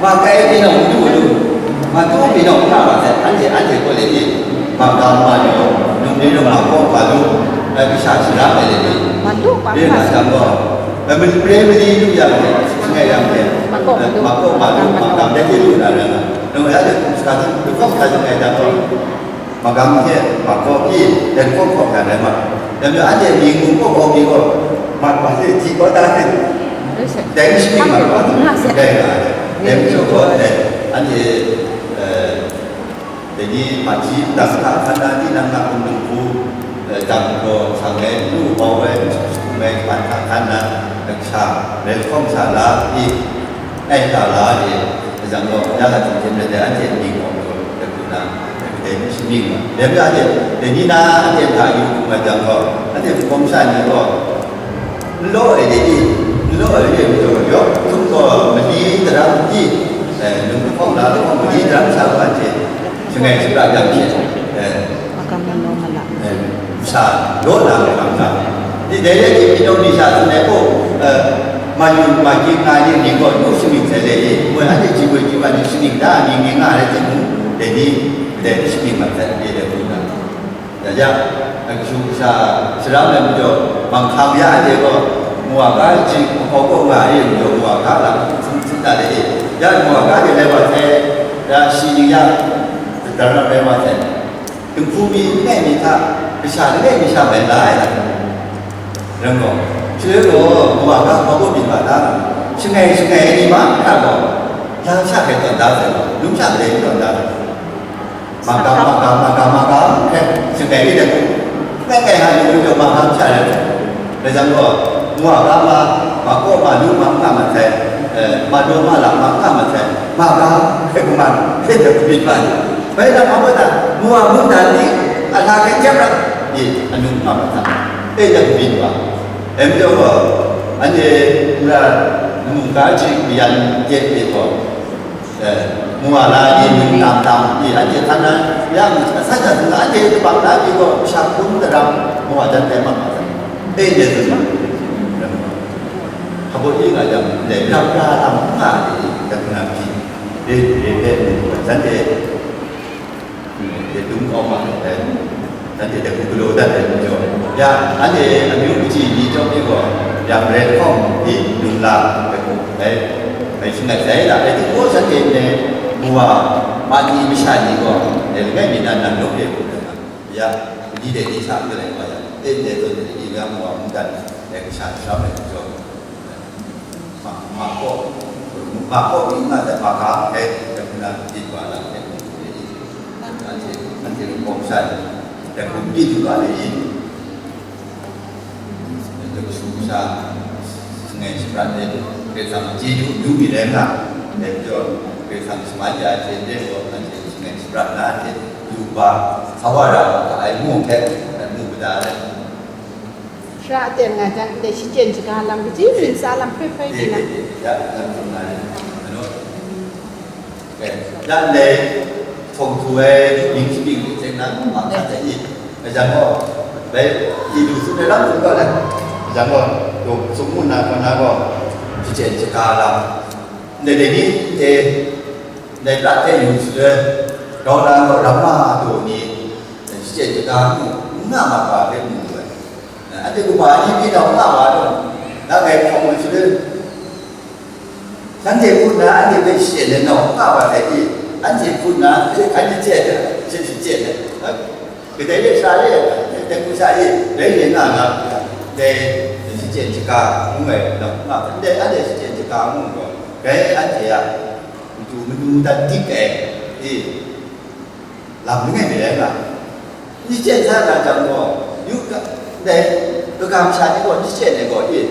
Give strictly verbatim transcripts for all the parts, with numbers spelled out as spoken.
Makai pinau matu lu, matu pinau hta wa sai, anhte, anhte kaw le ni, magam ma lu, num ni lu, ma kaw ma lu, eh, kasha shara ai le ni, re na jang gaw, eh, mali pre mali lu yang ni, shangai yang ni, eh, ma kaw ma lu, magam de lu na rai na, nung ya de, sa ni, lu kaw sa shangai jang gaw, magam hte ma kaw pyi, dan kaw kaw na rai ma. Dan anhte mying mung kaw kaw pyi gaw, ma kaw hte ji kaw da hte, dai shiming ma kaw hte, dai nga ai. Dai majaw gaw, dai anhte, eh, dai ni ma ji, nang hta hkan na ni nang na hkum dung hku, eh, dang gaw, sang ai, lu bau ai, su mai, hkan hta hkan na, kasha, rai lahkawng sha la, i, Ai ta la de, ajan gaw, ya la ting hten rai ai, anhte mying gaw, gaw, gaw, gaw, na, gaw, gaw, shi mying gaw. Lem ya de, de ni na, anhte hta yu hkum ai jang gaw, anhte hpung sha ni gaw, n law ai de ni, n law ai de ni gaw, yawk htum gaw, mali daram ni, eh, nung lahkawng la lahkawng mali daram sha gaw, anhte shangai shapra jang hte, eh, Makam mano mala. Eh, sa, law na makam sa. Di dai rai ti, Pinau ni sha tsun ai, oh, eh, ma yu, ma kying nga ni, ni gaw, nu shamying sai le, eh, moi anhte ji woi ji wa ni shamying da, ni, ni nga rai timung, dai ni, dai ni shamying mat sai, eh, dai hku na. Ya, ya, a kashu kasha, saram ai majaw, manghkang ya ai de gaw, mu wa ga ji, hkau kaw nga ai majaw, mu wa ga lam, tsun, tsun da le, eh, ya, mu wa ga de lai wa sai, ya, shi ni ya, dar na rai wa sai. Dinghku mi langai mi hta, kasha langai mi sha bai la ai lam. Ram gaw, shaloi gaw, kawa ga hpa baw byin wa da lam. Shangai, shangai ai ni mahkra gaw, lam sha hkrai tawn da sai gaw, lung sha kadai n tawn da sai gaw. Magam, magam, magam, magam, hkrai shangai mi dan hku. Langai ngai ha ni gaw, magam sha rai. Dai jang gaw, ma ga ma, ma kaw ma lu ma nga mat sai, eh, ma daw ma la ma nga mat sai, ma ga hpe kuman, hpe jep kabyin wa ai. Bai na ma bai na, mu wa mungdan ni, a hla hkyen jep rap, i, anu nga mat sai, hpe jep kabyin wa. Em jaw gaw, anhte, mara, mungga hte mayan de hpe gaw, Eh, mu wa la ni, mying tam tam ni, anhte hkan na yang, asan sat na, anhte kabang na pyi gaw, shak hkrum daram, mu wa jan tai mat wa sai. Eh, de zun ma. Hpa baw yi nga jang, ndai rap ra lam n nga ai, dat na pyi, de, de, de, de, anhte, de, dum kau ma, de, Nanhte hte hku galaw dat ai majaw, ya, anhte amyu kaji ni chyawm ni gaw, ya, marai lahkawng ni lung la ai hku, dai, dai shangai sai la ai hte gaw, shanhte ndai mu wa, ma ni masha ni gaw, dai langai mi nan nan lawk de hku, ya, ni dai ni sa n galai wa yang, e ndai tawn de ni ya mu wa mungdan, dai kasha sharam ai majaw, ma, ma kaw, ma kaw ni nga dai ma ga, dai, dai hku na, di wa la, dai hku, dai ni, anhte, anhte lung kawng sha ni, dai hku ni du ga le i. Dai kashu kasha shangai shaprat ai, Karai Kasang a chyeju du mi rai nna, dai majaw Karai Kasang shaman ya ai hte gaw, anhte shangai shaprat na hte yu ba, sa wa ra wa ga ai mu hpe, mu mada ai. Sara aten nga jang, ndai shachyen shaga lam kaji, ntsa lam hpe hpe di na. Ya, lam tsun na rai. Ano? Eh, dan dai hpawng htu ai mying shabing hte hte nan, ma hkat ai i, majan gaw, bai, i lu tsun ai lam tsun gaw lai, majan gaw, daw tsun mu na, kaw na gaw, shachyen shaga lam, ndai dai ni hte, ndai pra hte yu shaloi, grau na gaw, ramma daw ni, shachyen shaga mu, n nga mat ga hpe mu ai. Anhte kawa ni byin nau nga wa law, na ngai hpawng ai shaloi, shanhte hpun na anhte hpe shachyen ai nau nga wa sai i, anhte hpun na hkrai hkan shachyen ai, hkrai shachyen ai, kadai de sha re ai, dai hku sha e, rai rai nga nga, dai shachyen shaga ngu ai nau nga, ndai anhte shachyen shaga ngu gaw, dai anhte a matu manu dan dik ai i, lam langai mi rai nga, n shachyen sa na jang gaw, yu ga, ndai, kaga masha ni gaw n shachyen ai gaw, e,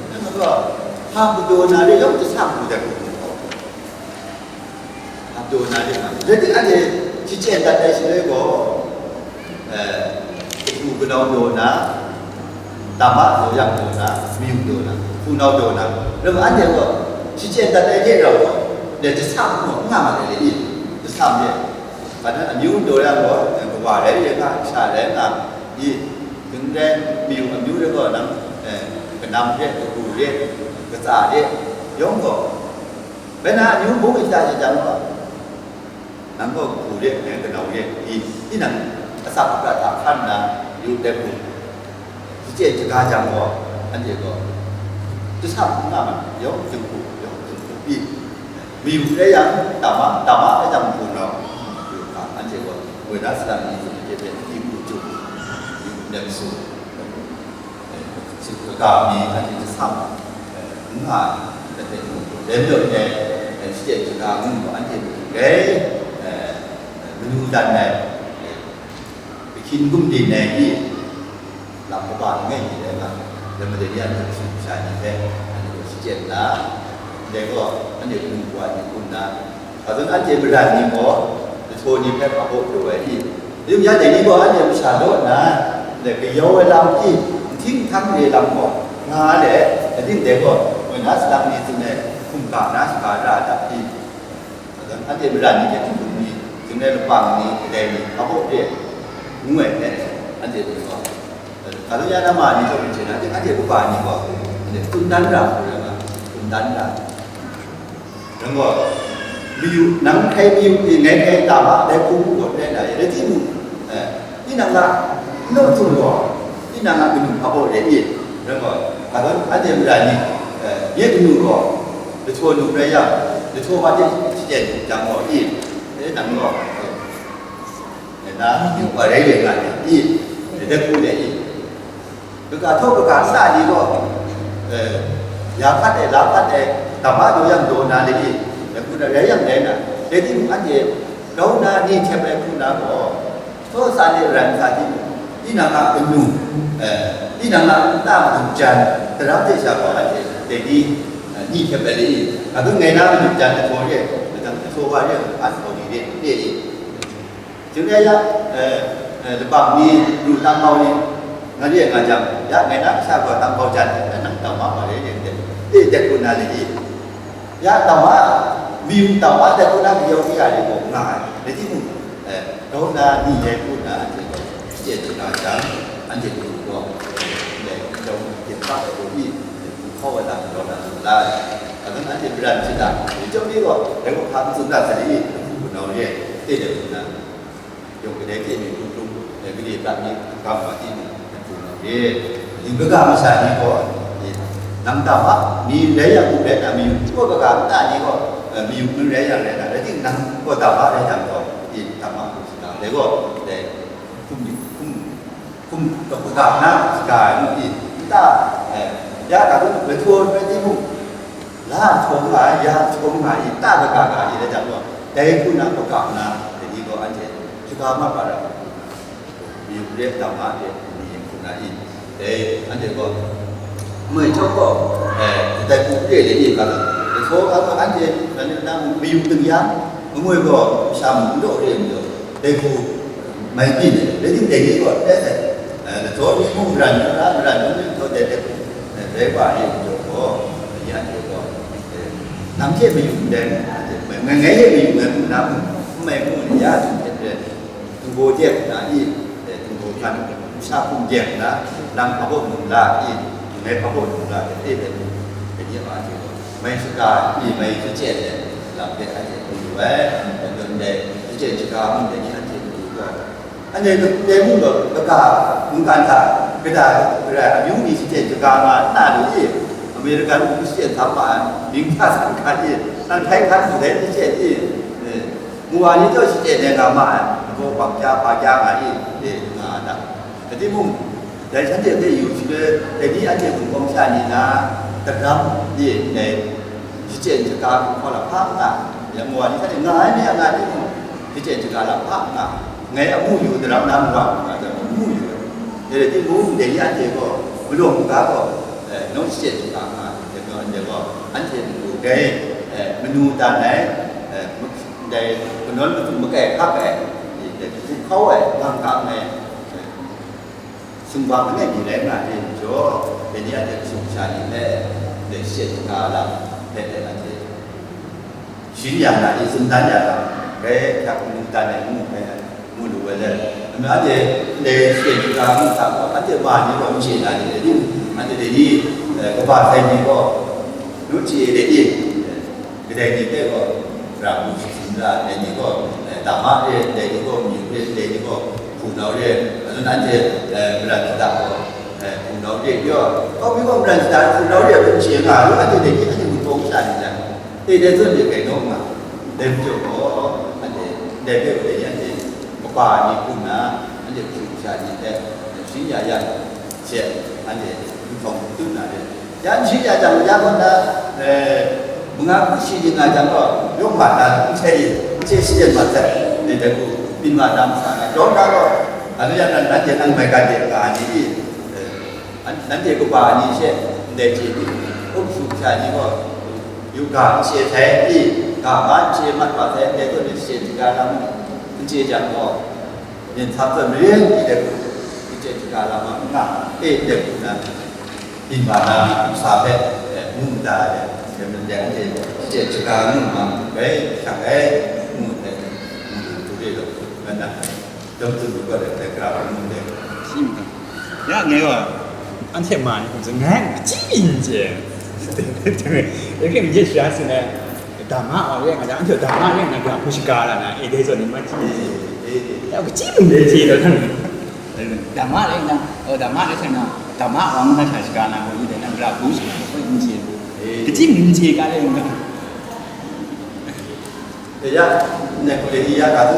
nang gaw, hpa madaw na re yawng jahta hku dat hku, hpa madaw na re nga, rai timung, anhte shachyen dat ai shaloi gaw, eh, kahpu kanau daw na, Tam a daw yang daw na, mayu daw na, hpunau daw na, ram anhte gaw, shachyen dat ai hte rau gaw, dai jahta hku n nga mat ai le i, jahta e, hpa na amyu daw yang gaw, kawa rai rai nga, sha rai nga, i, ding rai, mayu amyu rai gaw, nang, eh, kanam re, kahpu re, katsa re, yawng gaw, Bai na amyu mung e shada e jang gaw, nang gaw kabu re, nang kanau re, i, tinang asak aprat hta hkan nna, yu let hku, shachyen shaga jang gaw, anhte gaw, jahtam n nga ma, yawng jinghku, yawng jinghku pyi, mayu rai yang, tama, tama rai yang, hpung nau, yu hka, anhte gaw, woi na salang ni, yu hte hpe, yu hku, yu hku, yu hku, yu hku, Kaga mi anhte jasam n nga ai, dai hpe mung, dai majaw dai, shachyen shaga ngu gaw, anhte mung dai, manu dan ai, ahkying gumdin ai i, lam kaba langai mi rai nga, dai majaw ni anhte kashu kasha ni hpe, anhte gaw shachyen nna, dai gaw anhte kanu kawa ni hku nna, Hpa zawn anhte maren ni gaw, lahtaw ni hpe hpabaw pru ai i? Rim yang dai ni gaw anhte masha law nna, ndai kayau ai lam i, nhting htang re lam gaw, nga let, ating dai gaw, moi na salang ni tsun ai, hkum ga na shaga ra ai lam i? Hpa zawn anhte maren ni hte hkum ni, tsun ai lapang ni, kadai ni, hpabaw re, ngu ai hpe, anhte ni gaw, Hkanu ya na ma ni taw rin hte na, anhte kaba ni gaw, anhte tsun dan ra hku rai nga, tsun dan ra. Nang gaw, mayu, nang hkai mayu, ngai hkai tama, dai hku mung gaw rai na, rai timung, eh, tinang a, n naw htum gaw, tinang a kanu hpabaw rai i, nang gaw, hkanu anhte maren ni, eh, nye kanu gaw, lahtaw nu rai yang, lahtaw wa hte shachyen jang gaw i, eh, nang gaw, eh, Ngai na, yu wa rai rai nga ni i, dai hku le i, kaga htaw kaga nta ni gaw, eh, ya hkat ai, la hkat ai, dama daw yang daw na le i, dai hku na rai yang rai na, dai timung anhte grau na ni hkyep ai hku na gaw, htaw sa le ran sa timung, tinang a kanu, eh, tinang a nta madu jan, tarang hte sha gaw anhte dai ni, eh, ni hkyep ai le i, hkanu ngai na madu jan lahtaw re, lahtaw wa re, an htaw ni re, re i. Jung rai ya, eh, eh, labang ni, lu lang mau ni, nga re nga jang, ya ngai na kasha gaw tang bau jan, nang tau ma ma re, yen de, e, de ku na le i. Ya tau ma, mi yu tau ma, de ku na, mi yau mi ya re gaw nga ai. Dai timung, eh, grau na ni dai ku na, anhte gaw, shachyen shaga jang, anhte gaw, eh, dai grau na, hpyen hpa ai gaw mi, hpau ai lam grau na, lu la ai. Hpa zawn anhte maren shada, mi chyawm ni gaw, dai gaw hpa n tsun na sa ni, hpung hpunau re, e de ku na. Yawng kadai hte mi hkrum hkrum, eh, gade prat mi hkam wa timung, hkrum wa re. Ning kaga masha ni gaw, eh, nang tama, mi rai yang u rai na, mi yu chyaw kaga nta ni gaw, eh, mi yu n rai yang rai na, rai timung nang gaw tama rai yang gaw, eh, tama hkrum shaga, dai gaw, dai hkum, hkum, hkum kaga na shaga ai nu i, nta, eh, ya ga du, lahtaw rai timung, La htaw nga ai, ya htaw nga ai, ta kaga ga ai rai jang gaw, dai hku na hpaga nna, dai ni gaw anhte shaga mat ga ra ai hku na, mi yu re dam nga ai ni hku na i, dai anhte gaw, moi chyawm gaw, eh, kadai hku re le i ga, dai htaw ga gaw anhte, dai ni na, mayu ting yang, nngoi gaw, masha mung n daw re ai majaw, dai hku mai byin ai, rai timung dai ni gaw, dai sai, eh, lahtaw ni mung maran, maran, maran, maran, lahtaw dai, dai hku, eh, rai wa ai majaw gaw, ya ni gaw, eh, nang hte mayu ndai, ngai, ngai hte mayu ngai hku na, n mai mu ni ya, hte hte, tungbaw de hku na i, eh, tungbaw hkan, masha hkum de hku na, nang hpabaw mung la i, ngai hpabaw mung la, hte hte, dai ni a hte gaw, mai shaga i, mai shachyen ai lam hpe anhte mu lu ai, dai ni dai shachyen shaga mung dai ni anhte mu lu gaw, Anhte dai mung gaw, kaga mungkan hta, kata rai amyu ni shachyen shaga nga nna lu i, American mung shachyen htam ma ai, mying hta san hkan i, san hkai hkan du dai shachyen i, eh, mu wa ni taw shachyen ai nga ma ai, lagaw bang kya, hpa kya nga i, eh, nga a ta? Dai timung, dai shanhte hpe yu shaloi, dai ni anhte gun kawng sha ni na, daram i, dai shachyen shaga hkawng lam hpa n nga, ya mu wa ni hta e nga ai mi a nga timung, shachyen shaga lam hpa n nga, ngai amu yu daram na mu wa nga jang, amu yu ai. Dai rai timung, dai ni anhte gaw, malawng maga gaw, eh, nawng shachyen shaga nga, dai gaw, anhte gaw, anhte matu dai, eh, manu dan ai, eh, dai kanawn mazum makai hkak ai, dai hkum hkau ai, gam gam ai, eh, Sumgang langai mi rai nga ai majaw, dai ni a hte kasum kasha ni hpe, ndai shachyen shaga lam hpe dai anhte sharin ya na i, tsun dan ya na, rai hkrak n dan ai ngu hpe, ngu lu ai let, anhte ndai shachyen shaga ngu hta gaw, anhte ma ni gaw n chye na ni rai timung, anhte dai ni, eh, kaba sai ni gaw, nu chye ai dai ni, eh, Dai ni hpe gaw, ra hku shasin ra, dai ni gaw, eh, dama re, dai ni gaw myu re, dai ni gaw hpunau re, azu nanhte, eh, mara shada gaw, eh, hpunau re, yaw, kau mi gaw mara shada hpunau re, hpe chye nga lu, anhte dai ni anhte gun hpawng sha ni jang, e dai zawn de gai naw nga, dai majaw gaw, anhte, dai hpe gaw dai ni anhte kaba ni hku nna, anhte hpung sha ni hpe, eh, sharin ya ya, she, anhte, n hpawng n tut na re. Ya n sharin ya jang, ya gaw na, eh, manga hku shi ning nga jang gaw, yawng ma na, n hte i, n hte shi yen ma sai, dai hku, byin ma na masa na, yawng na gaw, anu ya nan, nanhte nang mai ga de nga ai ni, eh, an-, nanhte kaba ni she, ndai chye ni, up su sha ni gaw, yu ga n chye sai i, ga ma n chye mat wa sai, ndai gaw ni she, hkriga na mu, n chye jang gaw, Yin htam zawn maren i de hku, i chye hkriga lam a n nga, e de hku na, byin ma na, nsa hpe, e, mu nta de, de, de, anhte chye hkriga nu ma, bai, shang ai, ngu de, ngu du du de lo, ngan na, dum tsun du gaw de, de, gra mu de. Ya ngai gaw, anhte ma ni hkum tsun, ngai kaji n chye. Yu hkrim n chye sha sin ai. Dama wa re nga jang, anhte dama re nga jang, hku shaga la na, e dai zawn ni ma chyi ni. Ya, kaji mung ni chye taw nang. Dama re nga, oh, dama re sa na, dama wa nga sha shaga na, oh, i dai na, gra hku shaga, hku n chye. Kaji mung n chye ga re nga. Ya, ne hku de i ya ga tu,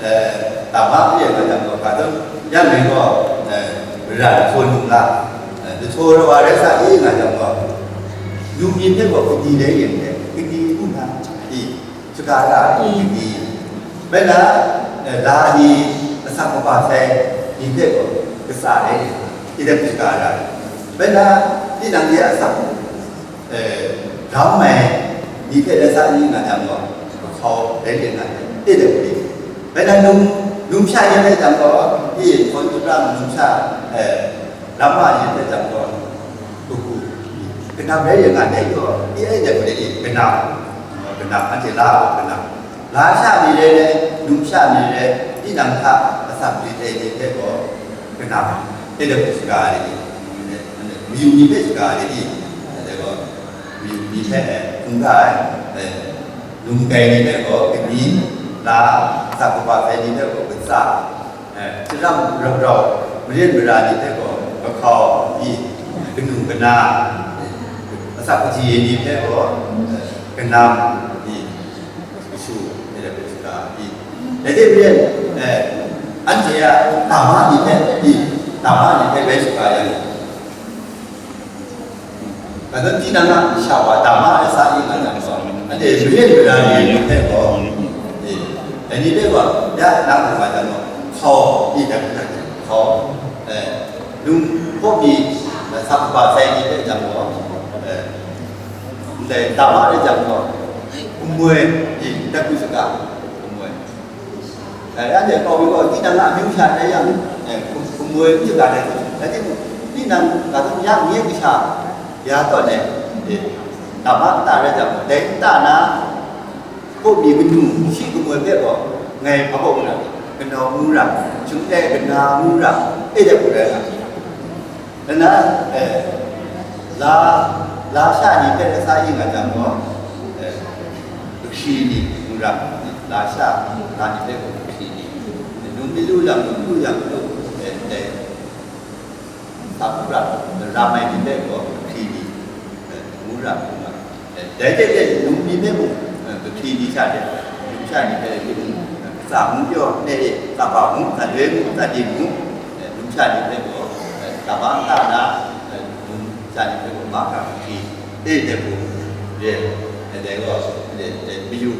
eh, dama re nga jang, ga tu, ya me gaw, eh, ran hkaw nu la, eh, jahtaw rawa rai sa i nga jang gaw, yu mi hpe gaw kadi rai yen de, kadi ngu na, i, Shagara ni, bai na, eh, la ni, asak kaba sai ni hpe gaw, katsa rai, i hte shagara. Bai na, tinang ni asak, eh, ram ai ni hpe rai sa ni nga jang gaw, hkau rai rai nga, i hte hkri. Bai na, num, numsha ni hpe jang gaw, i hkawn shapra numsha, eh, ram ai ni hpe jang gaw, hku hku, kanam rai rai nga, dai gaw, i ai dai gaw, i kanam, kanam, anhte la gaw kanam. La sha ni rai rai, num sha ni rai, tinang hta asak lit ai ni hpe gaw, kanam, e de hku shaga ai ni, mayu ni hpe shaga ai ni, dai gaw, mayu ni hpe, hkungga ai, e, num kai ni hpe gaw, kani, la, asak kaba sai ni hpe gaw, katsa, e, sharam rau rau, maren mara ni hpe gaw, kahkau, i, kanu kana, e, asak kaji ni hpe gaw, e, kanam, i, kashu, e, dai hpe shaga, i. Dai hte maren, e, anhte a dama ni hpe, i, dama ni hpe bai shaga yang, Kadan tinang a sha wa dama ai sa i nga yang gaw, anhte maren mara ni hpe gaw, e, dai ni hpe gaw, ya nang hpe nga jang gaw, hkau, i dan hkau, e, lung hpaw mi, sa kaba sai ni hpe jang gaw, e, ndai dama ai jang gaw, gumoi, i, dat hku saga, gumoi. Dai anhte kau mi gaw, tinang a amyu sha tai yang, e, gumoi n yu ga ai, rai timung, tinang ga htung ya nye kasha ya tawn ai, e, dama nta rai jang, dai nta na, hpaw mi kanu shi gumoi hpe gaw, ngai hpa gaw ngu ra, kanau ngu ra, shingtai kana ngu ra, e de hku rai nga. Nna, e, la, la sha ni hpe rai sa i nga jang gaw, e, lahkri ni ngu ra, la sha, la ni hpe gaw lahkri ni, num mi lu lam, num lu yang lu, e, ndai, sa hku ra, ram ai ni hpe gaw lahkri ni, e, ngu ra, ngu ra. Dai hte maren, num mi hpe mung, eh, kahkri ni sha de, num sha ni hpe mung, eh, katsa ngu pyaw, ne e, tsaba ngu, tsabyi ngu, tsabyi ngu, eh, num sha ni hpe gaw, eh, dama nta na, eh, num sha ni hpe gaw, mahkra kahkri, e de hku, re, eh, dai gaw, re, re, mayu,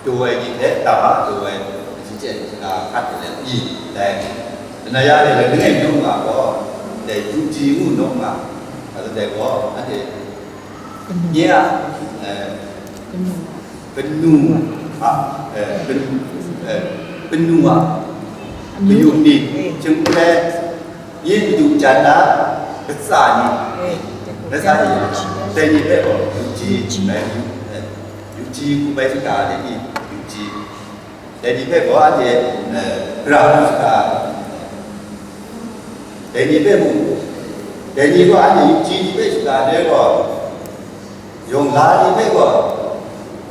taw ai ni hpe, dama taw ai, shachyen shaga hkat de, i, dai, nna ya e, langai num nga gaw, dai, yu ji ngu num nga, a, dai gaw, anhte, Nye a, eh, kanu a, eh, kanu, eh, kanu a, kanu ni, chyum hpe, nye madu jan na, katsa ni, rai sa ni, dai ni hpe gaw, yu ji, eh, yu, eh, yu ji hku bai shaga ai ni, yu ji. Dai ni hpe gaw anhte, eh, gara hku shaga ai. Dai ni hpe mung, dai ni gaw anhte yu ji ni hpe shaga ai gaw, yawng la ni hpe gaw,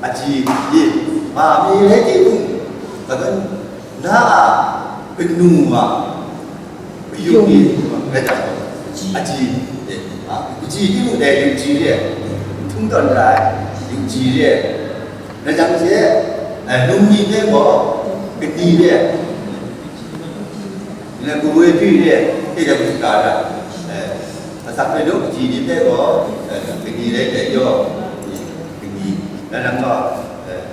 Aji, ye, ma mi rai timung, kagan na a kanu a kayung ni rai ta, aji, eh, a, kaji timung dai yung ji re, htung tawn ra ai yung ji re, rai jang hte, eh, lung ni hpe gaw kani re, nang kawoi dwi re, e jang hte ka ra, eh, asak hpe lu kaji ni hpe gaw, eh, kani rai dai yaw, kani, rai jang gaw, eh,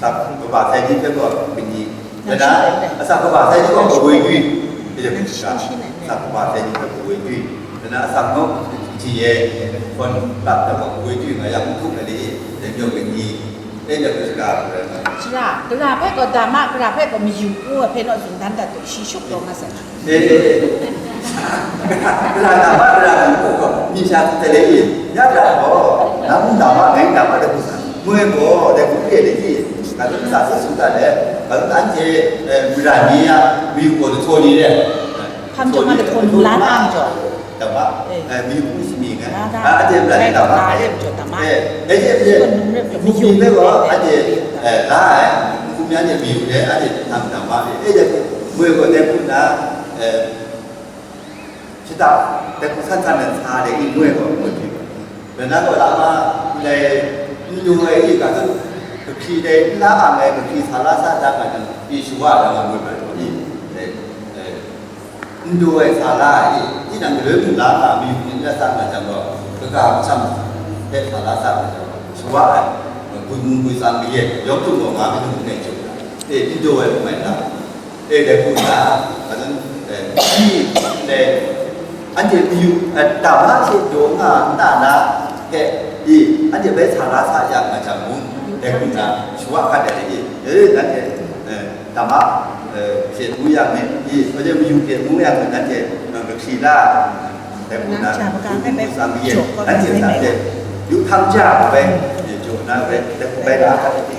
Asak kaba sai ni hpe gaw kani, dan na, asak kaba sai ni gaw kawoi dwi, asak kaba sai ni gaw kawoi dwi, dan na, asak nu ji e, kon lap da gaw kawoi dwi nga yang, n hkrup ai ni, dan yawng kani, e, dan hkrup shaga, Sara, gara hpe gaw dama, gara hpe gaw mayu ngu ai hpe naw tsun dan dat tu, shi shup taw nga sai. E, e, e. Gara dama, gara myu gaw, myit sha hte le i, ya gara gaw, nang dama, ngai dama de hku sa. Moi gaw, dai hku re de i, ga lu sa su su da le, ga lu anhte, eh, mara ni a, myu gaw lahtaw ni re. Hkam jaw nga lahtaw lu la na majaw. Dama, eh, myu hku shi mi nga. Ah, anhte mara ni dama. Eh, eh, eh, eh, hku mi le gaw, anhte, eh, la ai, hku mi anhte myu le, anhte hkam dama, eh, eh, dai hku, moi gaw dai hku na, eh, Shata, dai hku san san na sa de i moi gaw moi hpyi. Rai nna gaw, lama ndai n du ai i ga tsun, kahkri dai n la ang ai kahkri sa la sa da nga jang, i shawa da nga moi bai gaw i, dai, eh, n du ai sa la i, tinang galoi mung la nga, myu ni n la sa nga jang gaw, kaga masham hpe sa la sa nga jang gaw, shawa ai, gwi mung gwi tsang kaye, yawng htum gaw nga myit htum n rai jaw, e, n du ai hpe mai la. E, dai hku nna, adan, e, shi, ndai, anhte mayu, e, dama hte daw nga nna na hpe, i, anhte bai sa la sa ya nga jang mung, dai hku nna, shawa hkat ai, i, e, nanhte, e, dama, e, hte mu yang ni, i, mayu hte mu yang ni, nanhte, e, kahkri la, dai hku nna, nanhte, nanhte, yu hpang ja bai, e, jaw na bai, dai hku bai la hkat ai, i.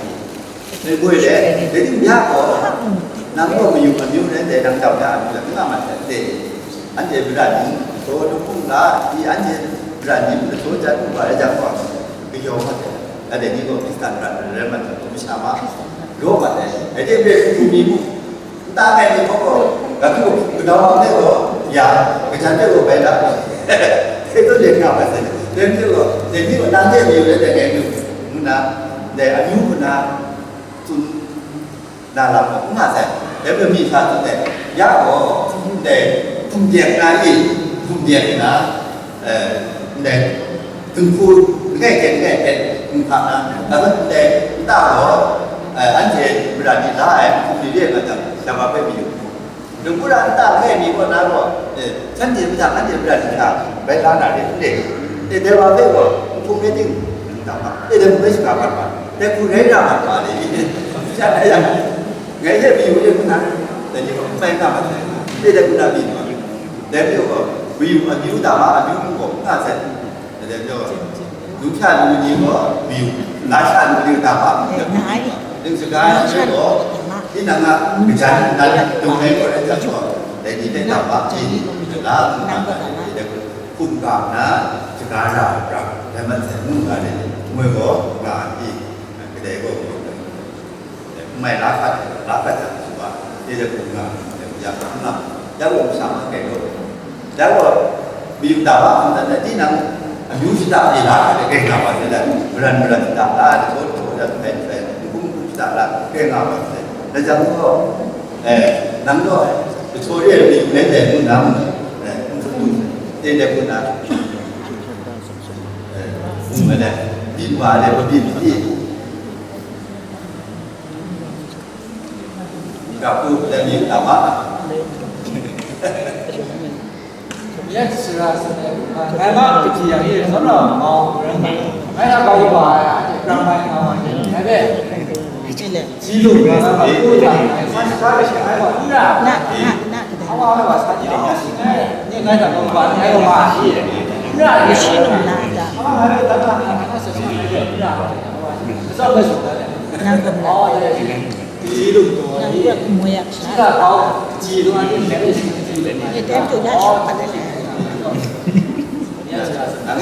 Ngai moi le, dai ting ya gaw, nang gaw mayung amyu rai ndai, nang tau ya amyu rai, n nga mat ai, dai. Anhte mara ni, daw lahkung la, i anhte mara ni, lahtaw jat lu wa ai jang gaw, kayawng mat ai. Anhte ni gaw Hkristan mara ni rai mat ai, masha ma, raw mat ai. Anhte hpe hku mi mu, nta ngai ni hpawt gaw, ga hku, kanau hpang de gaw, ya, kajan de gaw, bai la, hte taw de nga mat sai. Dai hpe gaw, dai ni gaw, nang de amyu rai ndai, ngai amyu, ngu nna, dai amyu hku na, tsun na lam gaw n nga sai. Dai hpe mi hta tsun ai, ya gaw, ndai hkum dek na i, hkum dek nna, eh, ndai dinghku langai hte langai hpe n hpa na, dai hpe ndai nta gaw, eh, anhte mara ni la ai hkum ni re nga jang, dai wa hpe mayu. Dinghku ra nta langai mi kaw na gaw, eh, shanhte mahtang anhte mara ni hta bai la na re, n re. Eh, dai wa hpe gaw, nhpung rai ting, n ta ma. Eh, dai hku rai shaga mat ma. Dai hku rai ra mat ma ni. Sha na yang, ngai hte mayu de hku na, dai ni gaw n bai nga mat sai. Eh, dai hku na byin ma. Dai hpe gaw, mayu amyu dama amyu mung gaw n nga sai. Dai hpe gaw, lu hpya lu ni gaw, mayu, la hpya lu ni dama amyu dai hku na byin ma. Ning shaga ai hpe gaw, tinang a kajan nnan dung ai gaw rai jang gaw, dai ni hpe dama hpyi, la lu nga ai, dai hku hkum ga nna, shaga ra ai prat, dai mat sai ngu nga ai, moi gaw nga ai, kadai gaw, N mai la hkat, la hkat jang su ga, dai hku nga, ya hkam nga, ya gaw masha ma kai gaw, ya gaw, mayu dama hkam dan ai, tinang amyu shada e la hkat ai, kai nga wa sai, maran maran shada la, lahtaw lahtaw dan, bai bai, n hkum n hkum shada la, kai nga wa sai. Dai jang gaw, eh, nang gaw, lahtaw re ai mayu rai dai ngu na mu, eh, n hkum du sai, dai dai hku na, eh, hkum ai dai, byin wa ai dai, wa byin hpyi. Ga hpu dan mi ga ma. Yan sara sa ai, ngai ma kaji yang e zawn na mau rai ngai. Ngai na kau kaba ai, a hte pram ai nga ma ni, ngai hpe ji lu ga na ma, kau ga ai, sa shaga ai she ai wa n ra. Na, na, na, ka dai. Awa ai wa sa ni ai, ni ngai na kau kaba ai wa ma shi n ra. Shi lu na da. Awa ai wa da na, na sa shi n ra. Sa ba shi da. Nang kam la. Awa ai. Nang yak mo yak sha. E, tem tu ya sha pa de. Nang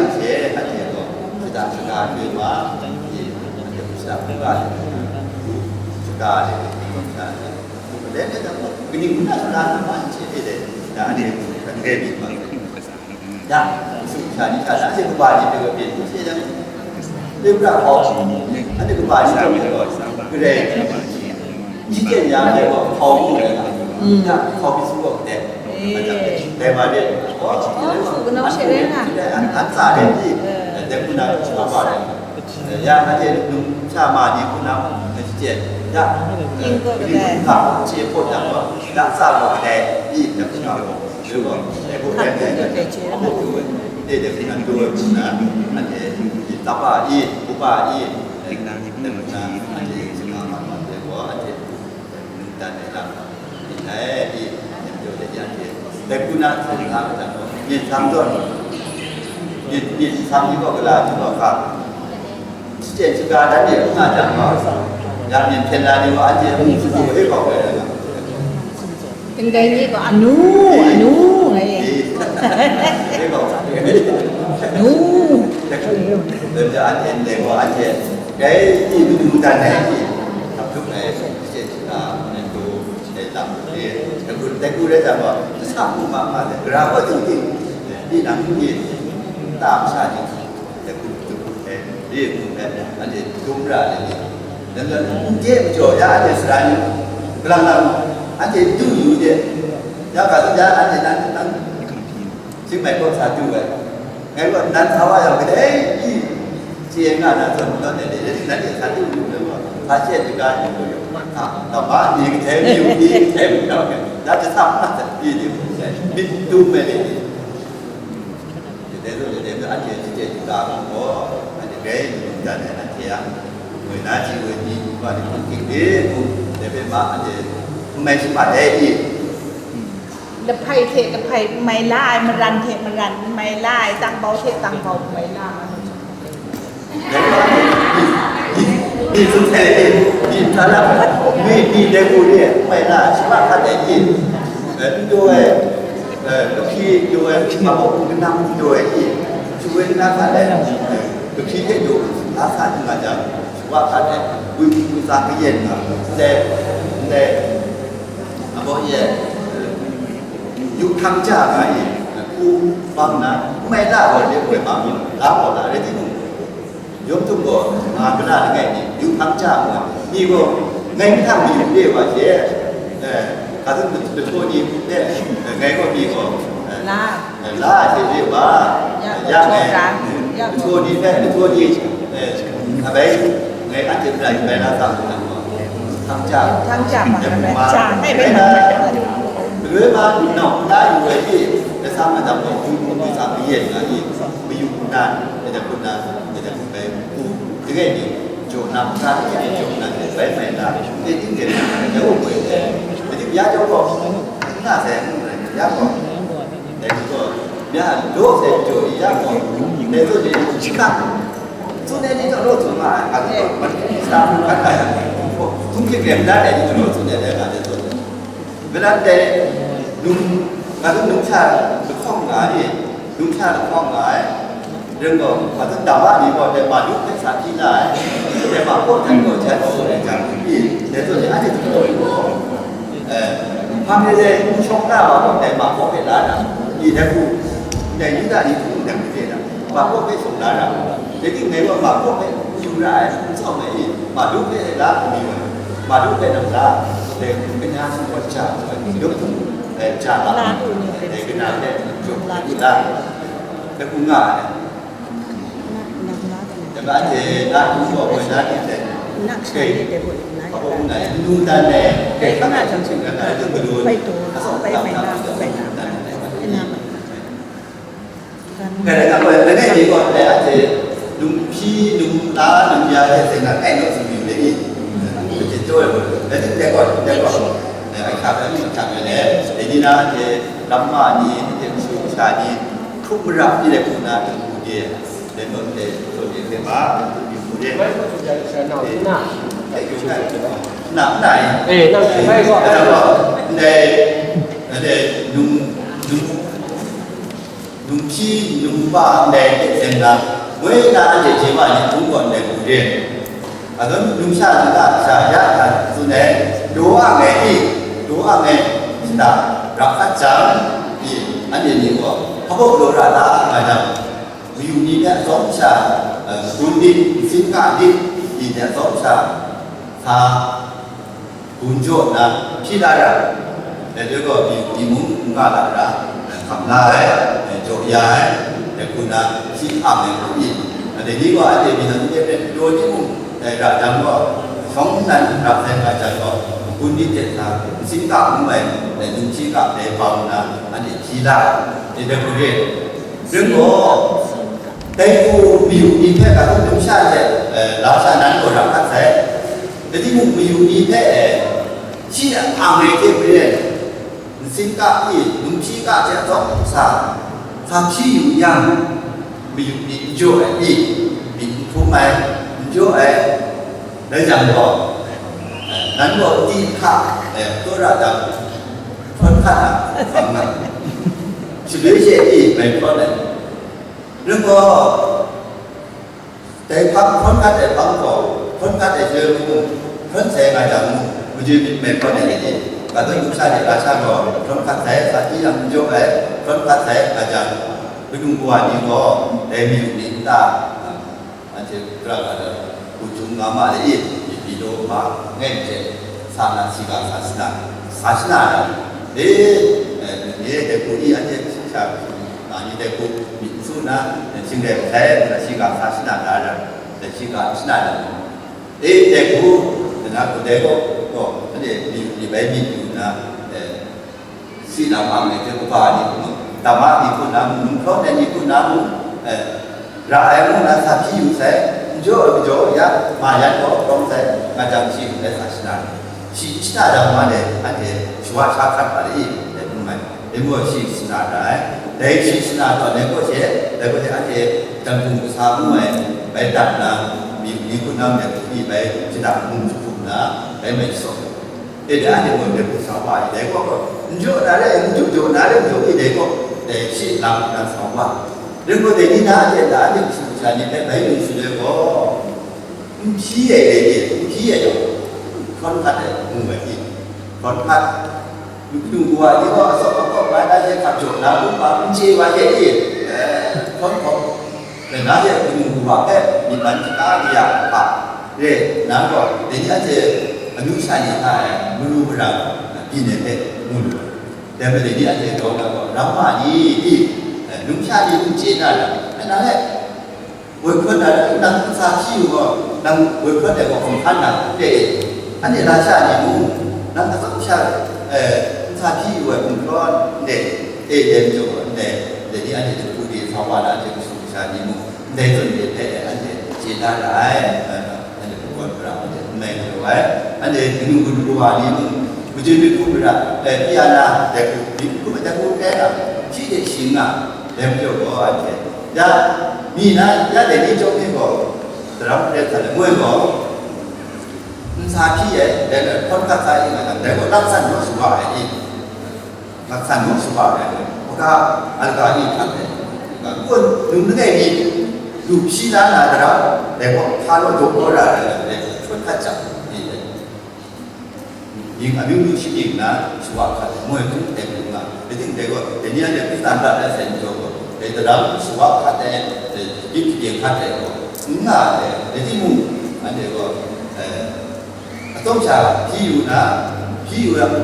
yang hte, anhte gaw shada shaga hkye ma, anhte shada hkungga hte, shaga hte, kaning ngu na, anhte hpe de, da, anhte hpe grai myit ma. Ya, masum masha ni hta na, anhte kaba ni hpe gaw byin n chye ai. Dai hpra hkawm, anhte kaba ni hkawm gaw, grai n chye ai, ya, hpe gaw hkau mu ai, ya, hkau byin su gaw kadai. Dai wa de, hkau, hkau su, kanau she rai nga. An, an tsa de pyi, dai hpung na shawa ba de. Ya, anhte num sha ma ni hpung na mung, ngai shachyen, ya, ning gaw kadai, hpa hpung chye hpaw jang gaw, ya, tsa gaw kadai pyi, dai hpung na gaw. Ndai ni gaw anu, anu ngai. Nu. Dai ni madu dan ai ni, hkap hkrup ai, shachyen shaga, ndu, shachyen lam, dai hku, dai hku rai jang gaw, kasa hku ma ma de, gara gaw ting ting, tinang ni, ta masha ni, dai hku, dai hku, dai hku, anhte dum ra ai ni, dan dan, n de majaw ya, anhte sara ni, galang lang, anhte du yu de, ya ga, ya, anhte nan, nan, Sing mai kaw sa du ai. Ngai gaw nan sa wa yang, kadai ni chye nga na zawn, nanhte, nanhte sa du lu ai gaw, sa chye ai ga ni gaw, a, kaba ni kadai ni, ni kadai ni, da, da sa ma sa, ni ni, myit dum ai ni. Dai zawn, dai zawn, anhte chye ai ga gaw, anhte grai ni dan ai, anhte a, ngoi na chye ai ni, wa ni hpung hking de, dai hpe ma, anhte n mai shamat ai ni. Lahpai hte lahpai n mai la ai, maran hte maran n mai la ai, tangbau hte tangbau n mai la ai. Ni, ni, ni tsun sai ni, ni hta na, ni, ni dai hku ni n mai la ai, shawa hkat ai ni, eh, n daw ai, eh, lahpi n daw ai, ma baw hku kanang n daw ai ni, chu woi na hkat ai, eh, lahpi hte daw, la sa ni nga jang, shawa hkat ai, wi, wi tsa kayen nga, ndai, ndai, Abo ye, yu hkang ja nga i, hku bang na, n mai la gaw de hkoi bang yu, la gaw la rai timung, yawng htum gaw, nga, mara langai mi, yu hkang ja nga, mi gaw, ngai mahtang mayu re wa she, eh, hka tsun, dahtaw ni hpe, eh, ngai gaw mi gaw, eh, la. La ai hte re wa, ya, ya ngai, ya, dahtaw ni hpe, dahtaw ni, eh, abai, ngai anhte hpe rai bai la sa lu na, hkang ja, hkang ja ma, ja, ngai bai na, galoi ma, nau, la yu ai hte, rai sa ma dam gaw, yu hkung yu sa, kayen nga i, mayu hkung na, rai dai hkung na, rai dai hkung bai, hku, dai ni, jaw Nang hkra ni ni jung nan de bai mai na, ni ting de na de o koi de. Jadi bia jung ko, na se mu de ya ko. Dai ko, bia do se jo ya ko. Dai ko de chika. Su ne ni to lo su ma, a ko man ni sa ka ta ya. Ko, tung ke ke da de ni lo su ne de na de to. Vila de nung, ka nung cha ko nga ni, nung cha ko nga ai. Ring gaw, hpa tsun dam a ni gaw, dai Madu hpe sa hpyi na ai, dai ma kaw jan gaw jan gaw, dai jang hpyi, dai zawn e anhte hpyi gaw, eh, hpa hpe dai shawng na ma gaw, dai ma kaw hpe la na, i dai hku, dai Yuda ni hku dai hku hte na, ma kaw hpe shawng la na, dai ting ngai gaw ma kaw hpe yu ra ai, n tsawm ai i, Madu hpe la hku mi wa, Madu hpe nang la, dai hku kanya sung gaw ja, dai hku, eh, ja la, dai kanya hpe jaw hku la, dai hku nga ai. Dai anhte na hku gaw moi na hte, hpa hpung na, nu dan e, hpa hpung na, hpa hpung na, hpa hpung na, hpa hpung na, Ngai rai nga gaw, langai mi gaw, dai anhte, num hpyi, num la, num ya, dai hte na, kai naw tsun yu le i? Dai hte jaw ai gaw, dai hte dai gaw, dai gaw, dai ahkyak ai mi ahkyak ai le, dai ni na anhte, ramma ni, anhte mashu masha ni, hkrup mara ni dai hku na, dai hku de, dai naw hte, jaw de hte ma, dai hku de. Na, na, eh. Eh, nang hte mai gaw, dai gaw, dai, dai, num, num, Num hpyi, num pa ndai hte tsen na, moi na anhte hte wa ni hpung gaw ndai hku re. Azawn numsha nta sha ya hta tsun ai, daw ang ai i, daw ang ai shada rap hkat jang, i, anhte ni gaw hpa bawk law ra da nga jang, mayu ni hpe atsawm sha, eh, gun dit, nsin ka dit, i, hte atsawm sha, sa, Gun jaw nna hpyi la ra, dai hte gaw, myi mung n-ga la ra, hkam la ai, jaw ya ai, dai hku na, si hkam ai hku pyi. Dai ni gaw, anhte myi na n-, n-, daw timung, dai ra jang gaw, shawng nnan n rap sai nga jang gaw, gun myit hte sa, nsin ga ngu ai, dai num hpyi ga dai bau nna, anhte hpyi la ai, dai hku re. Ring gaw, dai hku mayu ni hpe ga hkrum sha hte, eh, la sha nan gaw rap mat sai. Dai timung, mayu ni hpe, eh, shi a ang ai hte maren, nsin ga i, num hpyi ga hte atsawm sa, sa hpyi yu yang, mayu ni n jaw ai i, myit n hkrum ai, n jaw ai, Dai jang gaw, eh, nan gaw di hta, eh, tsawra jang, hprawn hkat a, hpang na, shaloi she pyi bai hprawn ai. Ring gaw, dai hpang hprawn hkat ai hpang gaw, hprawn hkat ai shaloi mung, hprawn sai nga jang mung, majoi myit bai hprawn ai ni, ga taw yu sha de la sha gaw, hprawn hkat sai, sa hpyi yang n jaw ai, hprawn hkat sai nga jang, kadung kawa ni gaw, dai mayu ni nta, Anhte pra ga ai, hku htum nga ma le i, myit pyi law hpa, ngai hte sa na, siga sa shana, sa shana na, e, e, dai hku i, anhte sha, nga ni dai hku myit n su na, shing rai sai, siga sa shana na ra, siga shana na, e, dai hku, na hku dai gaw, gaw, anhte myit, myit bai myit yu na, e, Si lam ang ai hte kaba ni hku, dama ni hku na mung, num hprawn ai ni hku na mung, eh, ra ai mung na sa hpyi yu sai, n jaw ai majaw ya, ma yan gaw hkawm sai, nga jang shi hku rai sa shana, shi shana jang ma de, anhte shawa sha hkrat hkra de i, dai hpung mai, dai gaw shi shana ra ai, dai shi shana tawn ai kaw she, dai gaw she anhte janghkung kasa ngu ai, bai dat na, mi, mi hku na myit hku i bai, shana mung jahkum na, bai mai shaw. E, dai anhte gaw dai hku sa wa ai, dai gaw, n jaw na re, n jaw jaw na re, n jaw i, dai gaw, dai shi lam nna sa wa. Ring gaw, dai ni na hte na anhte masha ni hpe bai lu shaloi gaw, n hpyi ai dai ni, n hpyi ai gaw, hprawn hkat ai, ngu ai i, hprawn hkat, lu hkanu wa ni gaw, atsawm akawp nga na hte hkap jaw na, ngu hpa n chye wa ye i, eh, hprawn hkawm. Dai na hte hkanu wa hpe myit man shata kaya hpa re nna gaw, dai ni anhte amyu sha ni hta e maru mara byin ai hpe mu lu ai. Dai majaw dai ni anhte grau na gaw, ramma ni, i, numsha ni n chye na ra, nang e woi hkawn na ra, nang n sa hpyi u gaw, nang woi hkawn ai gaw hkum hkan na, re e, anhte lasha ni mung, nang atsawm sha, e, n sa hpyi u ai hkum hkawn, n re, e, dai majaw, n re, dai ni anhte jahku de sa wa na hte, masha ni mung, Ndai zawn de hpe anhte chye da ra ai, eh, anhte hpe Mai lu ai, anhte kanu kanu wa ni mung, majun myit hkrum mara, eh, pyi ya na, dai hku, myit hkrum ai dai hku rai na, shi hte shi nga, dai majaw gaw, anhte, ya, mi na, ya dai ni chyawm ni gaw, daram rai hkrat ai, moi gaw, n sa hpyi ai, dai na, hkawn hkat sa i nga jang, dai gaw laksan naw shawa ai ni, laksan naw shawa ai ni, hpa ga, a laka ni hkrat ai, ga kun, num langai ni, lu hpyi la na daram, dai gaw, hpa naw jaw kau ra ai, dai, hkawn hkat jang, ni dai. Ning amyu myu shakying nna, shawa hkat ai, moi hkrum teng lu nga, dai ting dai gaw, dai ni anhte Hkristan lat ai sai majaw gaw, dai daram shawa hkat ai, dai gyit shakying hkat ai gaw, n nga ai, dai timung, anhte gaw, eh, atsawm sha hpyi yu na, hpyi yu yang,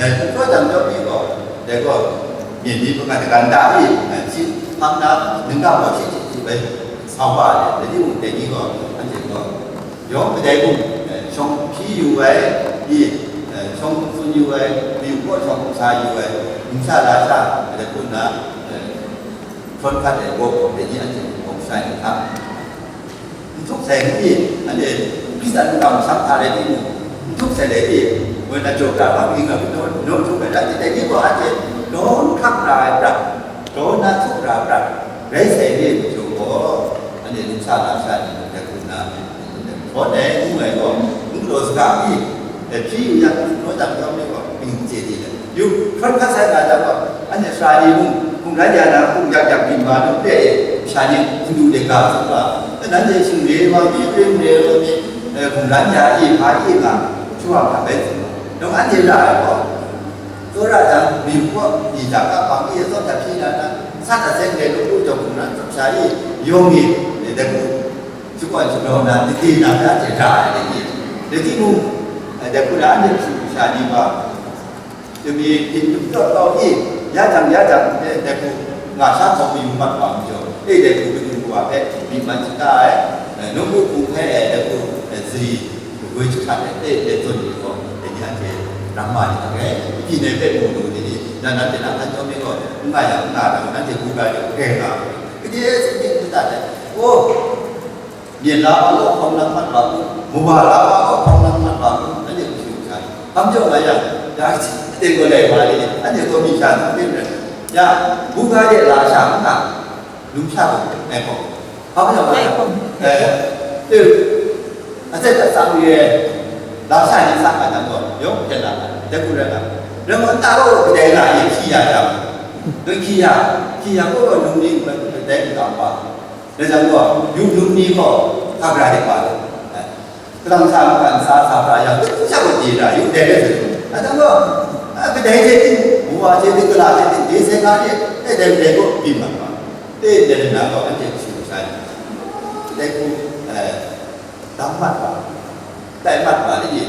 eh, n hkaw jang jawm mi gaw, dai gaw, myen ni hpagan hkagan da mi, eh, shi hpang na, ningga gaw shi hte hte bai sa wa ai, dai timung, dai ni gaw, anhte gaw, Yawng kadai mung, eh, shawng hpyi yu ai, i, eh, shawng tsun yu ai, mayu kaw shawng sa yu ai, numsha lasha, eh, hpun na, eh, hkawn hkat ai gaw, dai ni anhte hpawng shai ai hta. N htuk sai ni, anhte Hkristan mungga masang hta rai timung, n htuk sai dai ni, woi na jaw ga hpa kaning nga, naw, naw htuk ai, dai ni, dai ni gaw anhte dawn hkrak ra ai prat, dawn na htuk ra ai prat, rai sai ni, jaw gaw, anhte numsha lasha ni, dai hpun na, Hkawn ai, n mu ai gaw, n galaw saga mi, eh, hpyi yu yang, naw jang yawng mi gaw, ning chye di ai. Yu, hkawn hkat sai nga jang gaw, anhte sara ni mung, hkum ran ya na, hkum yak yak byin ma lu de, masha ni hkum du de ga tsun ga, eh, nanhte shing re wa mi, re re wa mi, eh, hkum ran ya i, hpa i nga, shawa hpa bai tsun ga. Yawng anhte ra ai gaw, tsawra jang, myu hpaw, ni ja ga, bang i, atsawm hta hpyi na na, sa hta seng re, lu lu jawng hkum ran, sha i, yawng i, eh, dai hku, Shakawn shagrau na, dade na, ya hte ra ai ni ni. Dai timung, dai hku na anhte hpyi sha ni wa, yumi hpyin dum rawt kau i, ya jang, ya jang, dai hku nga sha hkawm mayu mat wa majaw, e, dai hku kanu wa hpe myit man shada ai, nawku hpung hpe e, dai hku, e, zari, magoi jahkrat ai, e, dai zawn ni gaw, dai ni anhte ram ma ni hta rai, pyi nai hpe mu lu ni ni, na nanhte na hkan jawm ni gaw, n nga yang, n nga yang, nanhte hku ga de, grai nga, gade seng hte n dat ai, o, Myen la wa gaw hkawm lang mat wa kun, mawa la wa gaw hkawm lang mat wa kun, anhte hku shayu sha. Hkam jaw nga yang, ya, aten gaw lai wa ni, anhte gaw mi sha n hpring rai. Ya, buga de la sha n nga, numsha gaw ai hkawm. Hkam jaw nga yang, eh, eh, atsat atsam re ai, la sha ni sa nga jang gaw, yawng hpyen la, dai hku rai nga. Rai gaw, nta gaw kadai la ye hkyi ya jang, dai hkyi ya, hkyi ya gaw gaw num ni, dai n kam wa. Dai jang gaw, yu num ni gaw, hka gara de wa ai. Kalang sa mungkan sa sa pra yang, dai hku sha gaw chye da, yu dai rai sa. Dai jang gaw, a, kadai hte ting, wa hte ting, kala hte ting, dai sai ga hte, e, dai, dai gaw byin mat wa. E, dai rai na gaw, anhte hku shayu sha ai. Dai hku, e, dam mat wa. Tai mat wa ni,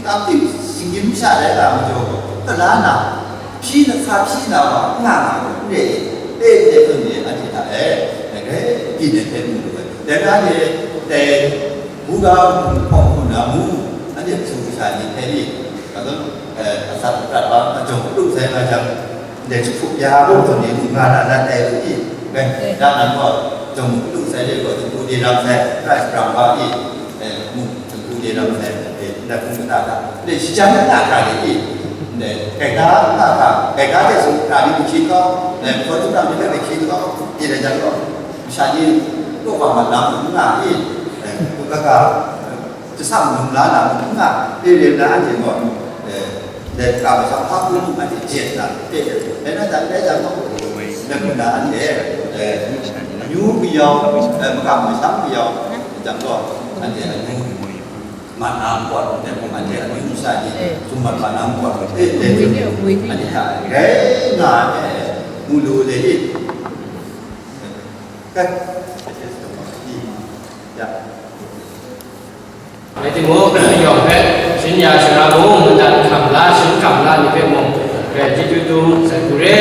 nkam ting shinggyim sha rai nga majaw gaw, kala na, hpyi na, sa hpyi na wa, n nga nga gaw, n re, e, e, e, tsun ni, anhte hta e, dai rai, byin ai hpe mu lu ai. Dai na ni, dai, buga hpung hpawng hku na mu, anhte hpung kasha ni hpe ni, Katung, eh, asak prat wa, jawng kadu sai nga jang, ndai jahpuk ya gaw, zawn e lu nga na, na tai lu i, ben, da nan gaw, jawng kadu sai le gaw, jahpuk de ram sai, rai saprang wa i, eh, mu, jahpuk de ram sai, eh, ndai hpung kata hta, ndai shajang na hta de i, ndai, kai da na hta, kai da de sung hta ni ku hkying kau, eh, hkaw tu na ni hpe hkying kau, i rai jang gaw, masha ni, kaw wa mat na hpung nga i, eh, ku kaka, Jahsa malum la na, n nga, re re na anhte gaw, eh, dai ga masha hpa hkrum anhte jen na, re re, dai na dan dai dan gaw, dai hku na anhte, eh, amyu kayau, eh, makam masham kayau, jang gaw, anhte amyu mat na nkawt, dai hpung anhte amyu masha ni, summat mat na nkawt, eh, dai hpung anhte hta, rai nga ai, mu lu le i. Kat, ya. Rai timung, yawng hpe, shin ya sara mung, mada hkam la, shin hkam la ni hpe mung, hpe chyeju dum sai hku re.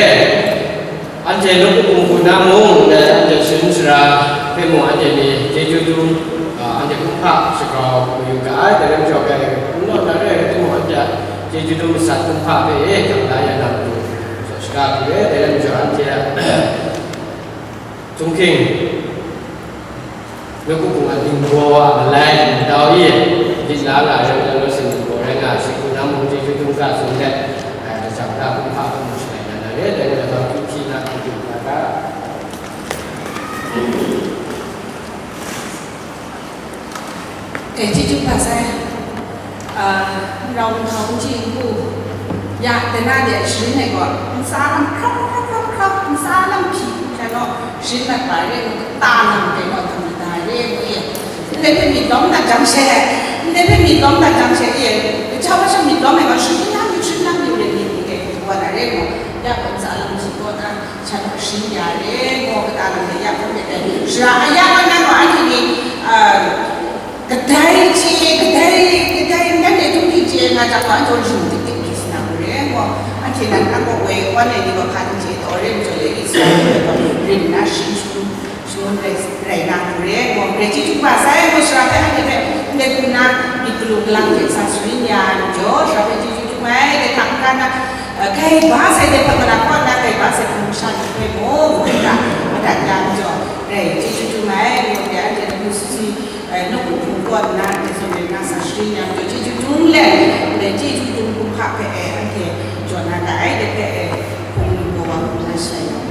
Anhte nawku hpung hku na mung, anhte shin sara hpe mung, anhte ni chyeju dum, a, anhte kumhpa shagrau mayu ga ai, dai rai majaw, hpe n law na re ai timung, anhte a chyeju dum masat kumhpa hpe e hkam la ya na matu, shaga hku re, dai rai majaw, anhte a Chungkhing, nawku hpung a ningbaw a malai, madau i, Myit la nga ai rai nna, Lawsi mung gaw rai nga ai, shi hku na mung chyeju dum ga tsun let, eh, lajang na kumhpa hpe mung shalai na na re, dai gaw lajang hpyi hpyi na hku byin na ga. Dai chyeju hpa sai, ah, n rau n hkau n chyi n ku, ya, dai na de sharin ai gaw, ntsa lam hkrap hkrap hkrap hkrap, ntsa lam hpyi hkrai gaw, sharin mat wa re, kata lam dai gaw, htam mat ai re, ngu e. Ndai hpe myit lawm na jang she, ndai hpe myit lawm na jang she, e, kaja wa sha myit lawm ai gaw, sharin lang yu, sharin lang yu, ring myit ni dai hku wa na re, ngu, ya gaw ntsa lam hpyi gaw, ta, sha gaw sharin ya re, ngu, kata lam de ya hkrum de dai. Shara a ya gaw, nang gaw anhte ni, ah, kadai chye, kadai, kadai, nanhte htung hking chye nga jang gaw, anhte ring dik dik hkri sa na hku re, ngu, anhte nan, nang gaw woi wan ai ni gaw hpa n chye taw re, majaw le, Israel ni gaw ring nna sharin shangun, shangun rai, rai na hku re, ngu, grai chyeju kaba sai, ngu, shara hpe anhte hpe ndai hku nna myit galu galang hte sa sharin ya ai majaw, shara hpe chyeju dum ai, dai hta n-ga na, eh, kai ba sai dai hpe mara kaw nna, kai ba sai hpung masha ni hpe mung, hkunda madat ya ai majaw, grai chyeju dum ai, ngu, dai anhte W C C, eh, nawku hpung kaw nna, dai zawn rai nna sa sharin ya ai majaw, chyeju dum let, dai chyeju dum kumhpa hpe, eh, anhte jaw na ga ai, dai hpe, eh, hpung lu gaw wa hpung na shalai ya ai.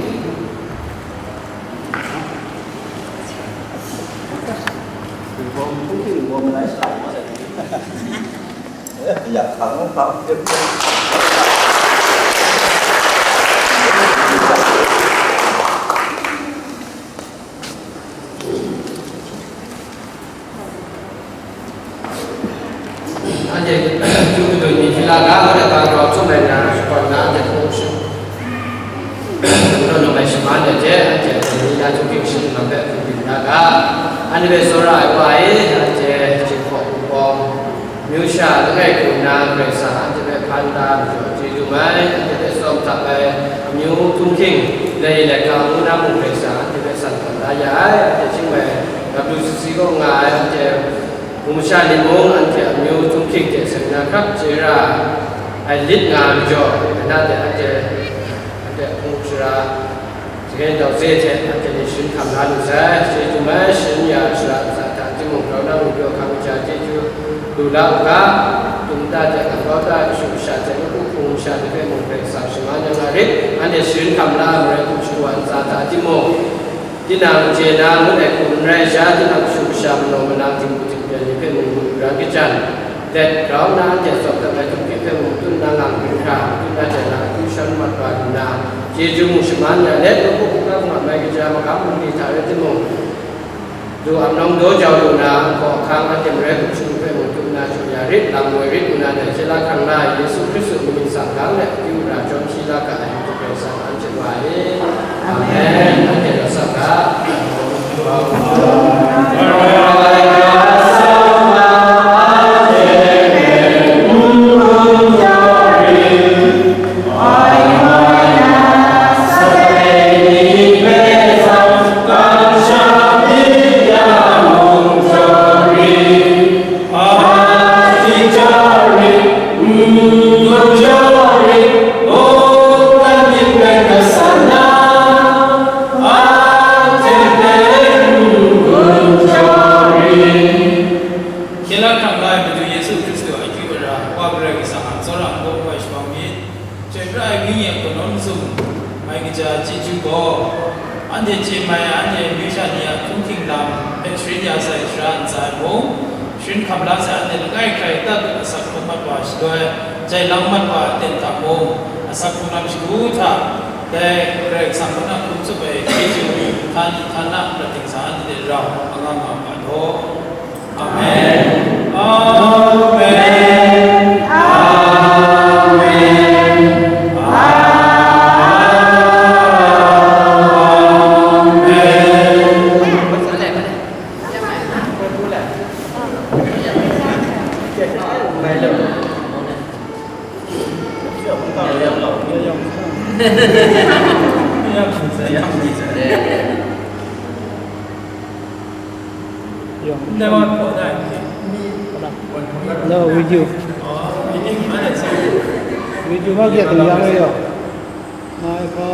Anhte, Ju kadun ni hpyi la ga, ngu ai hpa grau htum ai na, shakawn na, anhte hpung shi-, hpung nawn nawn ai shaman ai hte, anhte a ni na htung hking sharin lam hpe hpung byin na ga, anhte hpe tsawra ai wa e, anhte Jinghpaw Wunpawng, amyu sha langai hku nna Karai Kasang anhte hpe hpan da majaw chyeju dum ai, anhte hpe tsawm htap ai amyu htung hking, lai laika ngu na mung Karai Kasang anhte hpe san hkam la ya ai, anhte chying mai W C C kaw nga ai, anhte hpung masha ni mung anhte amyu htung hking hte seng na hkrap chye ra ai lit nga ai majaw, nna de anhte, anhte hpung shara, Saken dau se hte anhte ni sharin hkam la lu sai, chyeju dum ai, sharin ya ai shara ntsa hta timung, grau na mung pyaw hkang kaja chyeju lu la u ga, dum nta hte, gam kau ta ai kashu kasha hte, nawku hpung masha ni hpe mung Karai Kasang shaman ya nga rit, anhte sharin hkam la ai marai hkum shagu ai ntsa hta timung, tinang chye na ngut ai hku n rai sha, tinang kashu kasha manaw manang, dinghku dingpyen ni hpe mung mung ran kajan, let grau nna anhte tsawp dat ai htum hpe mung tut nna ngang hkra, tut na jan na akyu shan mat wa lu nna, chyeju mung shaman ya let, nawku hkungga hkungga mai kaja magam bungli hta rai timung, du amnawng daw jau lu na, hkaw ahkang anhte marai hkum shagu hpe mung tut nna jaw ya rit, lam woi rit ngu na, dai hte la hkrang la ai Yesu Hkristu mying nsang gang let akyu ra jawm shi la ga ai, Karai Kasang anhte wa e. Amen. Anhte rawt sa ga. Hkye la hkrang la ai Madu Yesu Hkristu a akyu ara, Wa Karai Kasang a tsawra n-gaw n-gawai shabang myit. Chyoi pra ai Wenyi a hku nawn mazum mai kaja chyeju gaw, anhte chye mai ai, anhte amyu sha ni a htunghking lam hpe sharin ya sai shara ntsa e mung, sharin hkam la sai anhte langai hkrai tat dut asak hkrung mat wa shaloi, jai lang mat wa aten hta mung, asak hkrung lam shagu hta, dai Karai Kasang kaw na hkrum tsup ai chyeju ni hta ni hta na rat ding sa anhte rau anga nga u ga law. Amen. Amen. Amen. Amen. Yo. No, video. Video ma kya tu yang yo. Mai ko.